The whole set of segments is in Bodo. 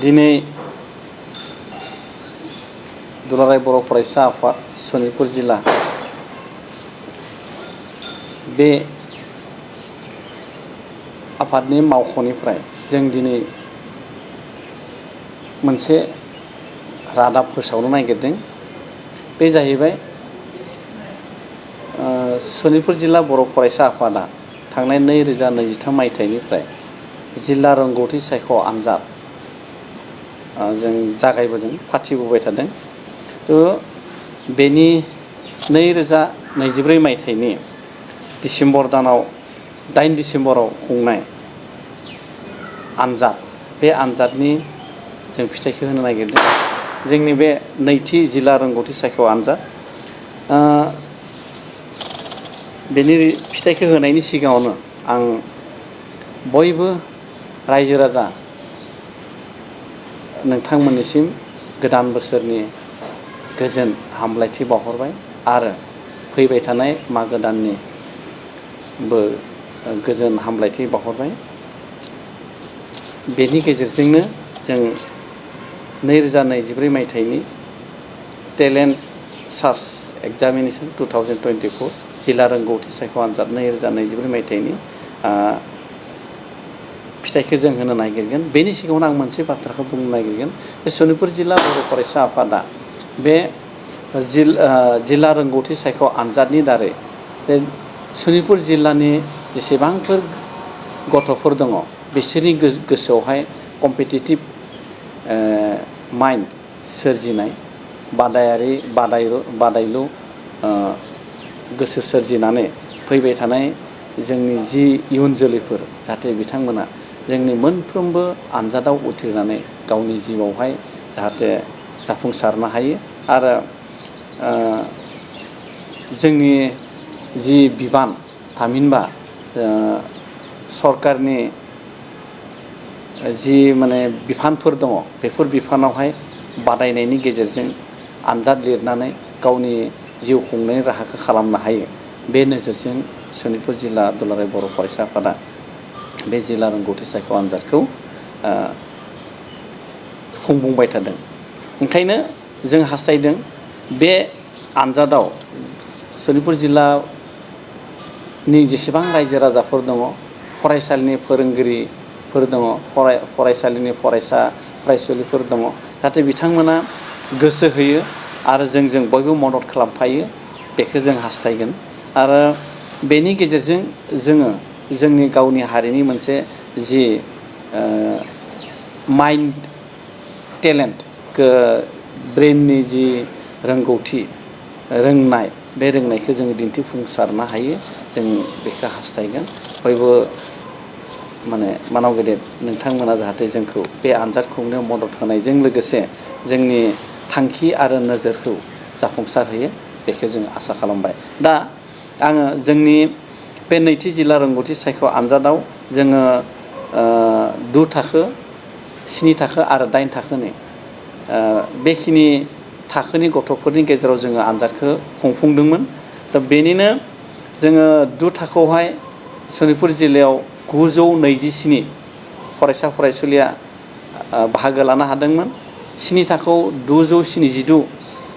दिनै दुलाराय बर' फरायसा आफाद सनितपुर जिल्ला बे आफादनि मावख'निफ्राय जों दिनै मोनसे रादाब फोसावनो नागिरदों। बे जाहैबाय सनितपुर जिल्ला बर' फरायसा आफादा थांनाय 2023 मायथाइनिफ्राय जिल्ला रोंगौथि सायख' आनजाद जों जागायबोदों, फाथिबोबाय थादों। बेनि 2024 मायथाइनि डिसेम्बर दानाव 8 डिसेम्बराव खुंनाय आनजाद, बे आनजादनि जों फिथाइखौ होनो नागिरदों। जोंनि बे नैथि जिल्ला रोंगौथि सायख' आनजाद, बेनि फिथाइखौ होनायनि सिगाङावनो आं बयबो रायजो राजा नोंथांमोननिसिम गोदान बोसोरनि गोजोन हामलायथि बावहरबाय आरो फैबाय थानाय मागो दाननिबो गोजोन हामलायथि बावहरबाय। बेनि गेजेरजोंनो जों 2024 मायथाइनि टेलेन्ट सार्च एग्जामिनेसन 2024 जिल्ला रोंगौथि सायख' आनजाद 2024 मायथाइनि फिथाइखौ जों होनो नागिरगोन। बेनि सिगाङावनो आं मोनसे बाथ्राखौ बुंनो नागिरगोन जे सनितपुर जिल्ला बर' फरायसा आफादा बे जिल्ला रोंगौथि सायख' आनजादनि दारै बे सनितपुर जिल्लानि जेसेबांफोर गथ'फोर दङ बिसोरनि गोसोआवहाय कम्पिटिटिभ माइन्ड सोरजिनाय, बादायलु गोसो सोरजिनानै फैबाय थानाय जोंनि जि इयुन जोलैफोर जाहाथे बिथांमोना जोंनि मोनफ्रोमबो आनजादाव उथ्रिनानै गावनि जिउआवहाय जाहाथे जाफुंसारनो हायो आरो जोंनि जि बिबान, थामहिनबा सरकारनि जि बिफानफोर दङ बेफोर बिफानावहाय बादायनायनि गेजेरजों आनजाद लिरनानै गावनि जिउ खुंनायनि राहाखौ खालामनो हायो। बे नोजोरजों सनितपुर जिल्ला दुलाराय बर' फरायसा आफादा बे जिल्ला रोंगौथि सायख' आनजादखौ खुंफुंबाय थादों। ओंखायनो जों हास्थायदों बे आनजादाव सनितपुर जिल्लानि जेसेबां रायजो राजाफोर दङ, फरायसालिनि फोरोंगिरिफोर दङ, फरायसालिनि फरायसुलिफोर दङ, जाहाथे बिथांमोना गोसो होयो आरो जोंजों बयबो मदद खालामफायो, बेखौ जों हास्थायगोन। आरो बेनि गेजेरजों जोङो जोंनि गावनि हारिनि मोनसे जि माइन्ड टेलेन्ट, ब्रेननि जि रोंगौथि, रोंनाय, बे रोंनायखौ जोङो दिन्थिफुंसारनो हायो, जों बेखौ हास्थायगोन। बयबो मानाव गेदेर नोंथांमोना जाहाथे जोंखौ बे आनजाद खुंनायाव मदद होनायजों लोगोसे जोंनि थांखि आरो नोजोरखौ जाफुंसार होयो, बेखौ जों आसा खालामबाय। दा आङो जोंनि बे नैथि जिल्ला रोंगौथि सायख' आनजादाव जोङो 2 थाखो, 7 थाखो आरो 8 थाखोनि बेखिनि थाखोनि गथ'फोरनि गेजेराव जोङो आनजादखौ खुंफुंदोंमोन। दा बेनिनो जोङो 2 थाखोआवहाय सनितपुर जिल्लायाव 927 फरायसा फरायसुलिया बाहागो लानो हादोंमोन। 7 थाखोआव 972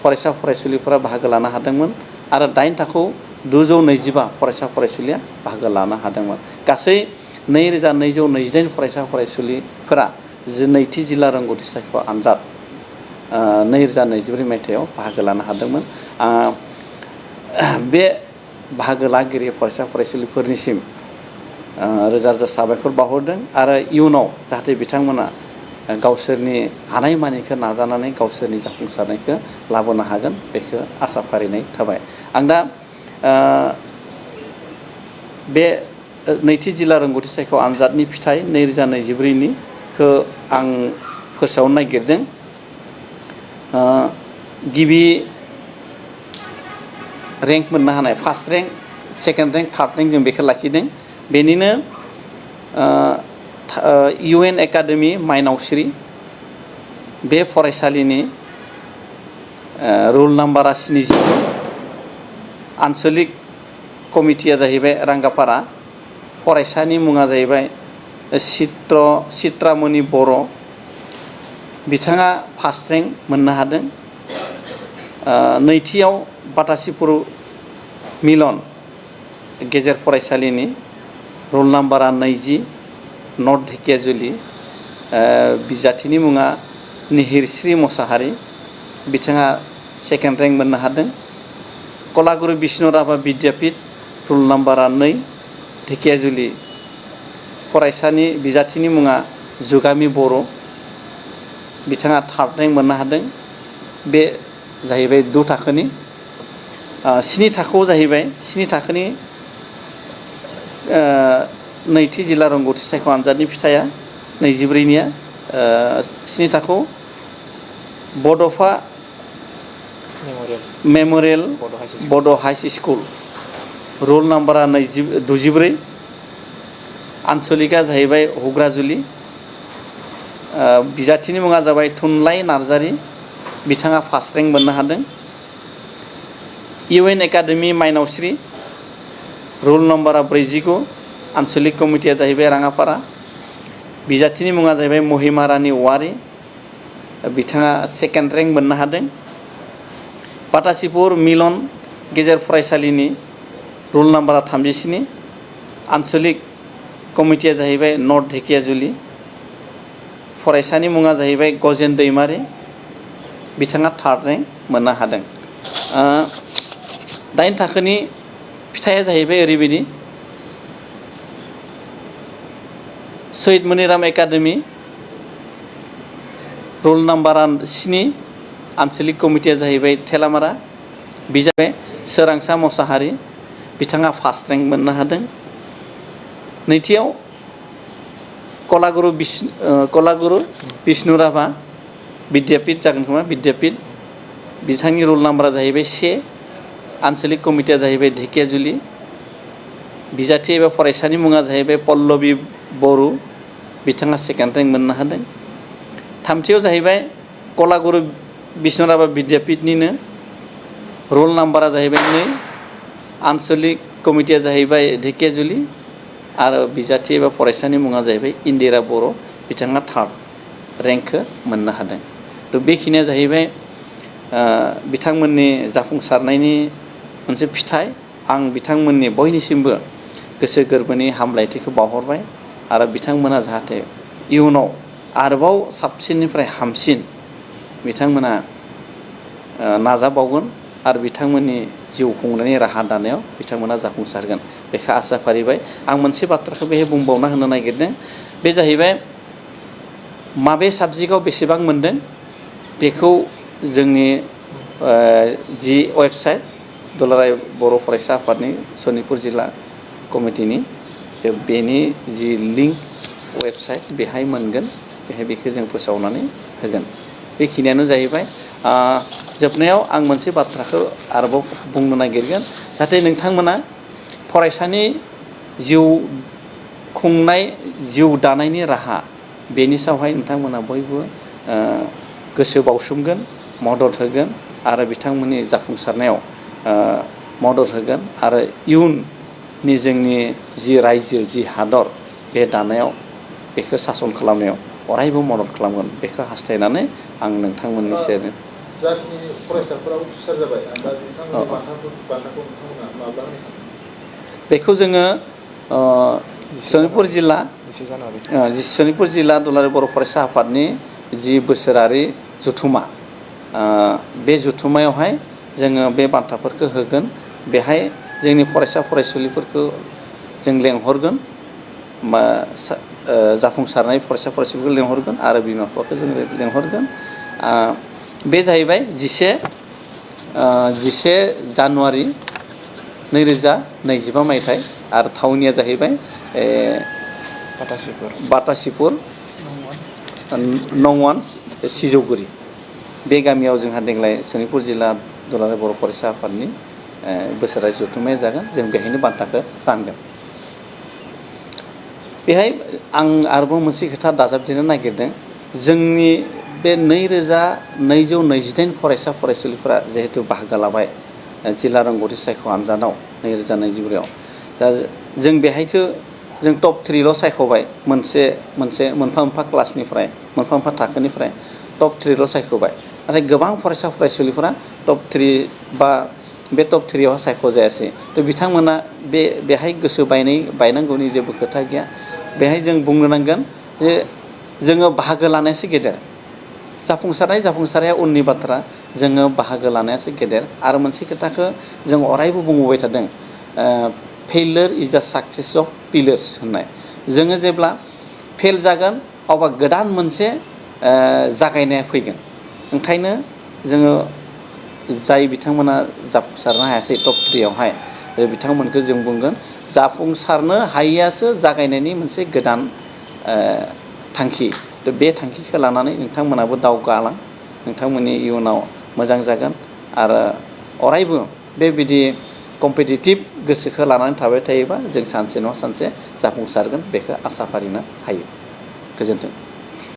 फरायसा फरायसुलिफोरा बाहागो लानो हादोंमोन आरो 8 थाखोआव 925 फरायसा फरायसुलिया बाहागो लानो हादोंमोन। गासै 2228 फरायसा फरायसुलिफोरा नैथि जिल्ला रोंगौथि सायख' आनजाद 2024 मायथाइयाव बाहागो लानो हादोंमोन। बे बाहागो लागिरि फरायसा फरायसुलिफोरनिसिम रोजा रोजा साबायखर बावहरदों आरो इयुनाव जाहाथे बिथांमोना गावसोरनि हानायमानिखौ नाजानानै गावसोरनि जाफुंसारनायखौ लाबोनो हागोन, बेखौ आसा फारिनाय थाबाय। आं दा बे नैथि जिल्ला रोंगौथि सायख' आनजादनि फिथाइ 2024निखौ आं फोसावनो नागिरदों। गिबि रेंक मोननो हानाय, first rank, second rank, third rank जों बेखौ लाखिदों। बेनिनो UN एकाडेमि माइनावस्रि, बे फरायसालिनि रल नाम्बारा 70, आनसलिक कमिटिया जाहैबाय रांगापारा, फरायसानि मुङा जाहैबाय चित्रामणि बर', बिथाङा फार्स्ट रेंक मोननो हादों। नैथियाव बाटासिपुर मिलन गेजेर फरायसालिनि रल नाम्बारा 20 नर्थ ढेकियाजुलि, बिजाथिनि मुङा निहिरस्रि मोसाहारि, बिथाङा सेकेन्ड रेंक मोननो हादों। कलागुरु बिष्णु राभा बिद्यापीठ रल नाम्बारा 2 ढेकियाजुलि, फरायसानि बिजाथिनि मुङा जुगामि बर', बिथाङा थार्ड रेंक मोननो हादों। बे जाहैबाय 2 थाखोनि। 7 थाखोआव जाहैबाय 7 थाखोनि नैथि जिल्ला रोंगौथि सायख' आनजादनि फिथाइया 24निया 7 थाखोआव बड'फा मेम'रियेल बड' हाई स्कुल रल नाम्बारा 24, आनसलिकआ जाहैबाय हुग्राजुलि, बिजाथिनि मुङा जाबाय थुनलाइ नार्जारि, बिथाङा फार्स्ट रेंक मोननो हादों। UN एकाडेमि माइनावस्रि रल नाम्बारा 49, आनसलिक कमिटिया जाहैबाय राङापारा, बिजाथिनि मुङा जाहैबाय महिमा रानि औवारि, बिथाङा सेकेन्ड रेंक मोननो हादों। बाटासिपुर मिलन गेजेर फरायसालिनि रल नाम्बारा 37, आनसलिक कमिटिया जाहैबाय नर्थ ढेकियाजुलि, फरायसानि मुङा जाहैबाय गजेन दैमारि, बिथाङा थार्ड रेंक मोननो हादों। 8 थाखोनि फिथाइया जाहैबाय ओरैबायदि, सैयद मनिराम एकाडेमि रल नाम्बारा 7, आनसलिक कमिटिया जाहैबाय थेलामारा, बिजाबे सोरांसा मोसाहारि, बिथाङा फार्स्ट रेंक मोननो हादों। नैथियाव कलागुरु बिष्णु राभा बिद्यापीठ जागोन खोमा, बिद्यापीठ, बिथांनि रल नाम्बारा जाहैबाय 1, आनसलिक कमिटिया जाहैबाय ढेकियाजुलि, बिजाथि एबा फरायसानि मुङा जाहैबाय पल्लबी बरु, बिथाङा सेकेन्ड रेंक मोननो हादों। थामथियाव जाहैबाय कलागुरु बिष्णु राभा बिद्यापीठनिनो रल नाम्बारा जाहैबाय 2, आनसलिक कमिटिया जाहैबाय ढेकियाजुलि, आरो बिजाथि एबा फरायसानि मुङा जाहैबाय इन्दिरा बर', बिथाङा थार्ड रेंकखौ मोननो हादों। थ' बेखिनिया जाहैबाय बिथांमोननि जाफुंसारनायनि मोनसे फिथाइ। आं बिथांमोननि बयनिसिमबो गोसो गोरबोनि हामलायथिखौ बावहरबाय, आरो बिथांमोना जाहाथे इयुनाव आरोबाव साबसिननिफ्राय हामसिन बिथांमोना नाजाबावगोन, आरो बिथांमोननि जिउ खुंनायनि राहा दानायाव बिथांमोना जाफुंसारगोन बेखौ आसा फारिबाय। आं मोनसे बाथ्राखौ बेहाय बुंबावना होनो नागिरदों, बे जाहैबाय माबे साबजेक्टआव बेसेबां मोनदों बेखौ जोंनि जि वेबसाइट दुलाराय बर' फरायसा आफादनि सनितपुर जिल्ला कमिटिनि, बेनि जि लिंक वेबसाइट बेहाय मोनगोन, बेहाय बेखौ जों फोसावनानै होगोन। बेखिनियानो जाहैबाय। जोबनायाव आं मोनसे बाथ्राखौ आरोबाव बुंनो नागिरगोन, जाहाथे नोंथांमोना फरायसानि जिउ खुंनाय, जिउ दानायनि राहा, बेनि सायावहाय नोंथांमोना बयबो गोसो बाउसोमगोन, मदद होगोन, आरो बिथांमोननि जाफुंसारनायाव मदद होगोन, आरो इयुननि जोंनि जि रायजो, जि हादर, बे दानायाव, बेखौ सासन खालामनायाव अरायबो मदद खालामगोन, बेखौ हास्थायनानै आं नोंथांमोननि सेराव जाखिनि फरायसाफोरा उथ्रिसार जाबाय, दा बिथांमोननि बान्थाखौ नोंथांमोना माब्ला होनो सानो? बेखौ जोङो सनितपुर जिल्ला सनितपुर जिल्ला दुलाराय बर' फरायसा आफादनि जि बोसोरारि जथुमा, बे जथुमायावहाय जोङो बे बान्थाफोरखौ होगोन। बेहाय जोंनि फरायसा फरायसुलिफोरखौ जों लेंहरगोन, जाफुंसारनाय फरायसा फरायसुलिफोरखौ लेंहरगोन, आरो बिमा बिफाखौ जों लेंहरगोन। बे जाहैबाय 11 जानुवारि 2025 मायथाइ, आरो थावनिया जाहैबाय बाटासिपुर नंवान सिजौगुरि। बे गामियाव जोंहा देग्लाय सनितपुर जिल्ला दुलाराय बर' फरायसा आफादनि बोसोरारि जथुम्माया जागोन। जों बेहायनो बान्थाखौ रानगोन। बेहाय आं आरोबाव मोनसे खोथा दाजाबदेरनो नागिरदों। जोंनि बे 2228 फरायसा फरायसुलिफोरा जिहेतु बाहागो लाबाय जिल्ला रोंगौथि सायख' आनजादाव 2024आव, दा जों बेहायथ' जों टप 3ल' सायख'बाय, मोनफा मोनफा क्लासनिफ्राय, मोनफा मोनफा थाखोनिफ्राय। टप 3ल' सायख'बाय नाथाय गोबां फरायसा फरायसुलिफोरा टप 3 बा बे टप 3आवहा सायख'जायासै। थ' बिथांमोना बेहाय गोसो बायनांगौनि जेबो खोथा गैया। बेहाय जों बुंनो नांगोन जे जोङो बाहागो लानायासो गेदेर, जाफुंसारनाया उननि बाथ्रा, जोङो बाहागो लानायासो गेदेर। आरो मोनसे खोथाखौ जों अरायबो बुंबोबाय थादों, फेइलियर is the success of pillars होननाय। जोङो जेब्ला फेल जागोन अब्ला गोदान मोनसे जागायनाया फैगोन। ओंखायनो जोङो जाय बिथांमोना जाफुंसारनो हायासै टप 3आवहाय, बिथांमोनखौ जों बुंगोन जाफुंसारनो हायैयासो जागायनायनि मोनसे गोदान थांखि। बे थांखिखौ लानानै नोंथांमोनाबो दावगालां, नोंथांमोननि इयुनाव मोजां जागोन। आरो अरायबो बेबायदि कम्पिटिटिभ गोसोखौ लानानै थाबाय थायोबा जों सानसे नङा सानसे जाफुंसारगोन, बेखौ आसा फारिनो हायो। गोजोन्थों।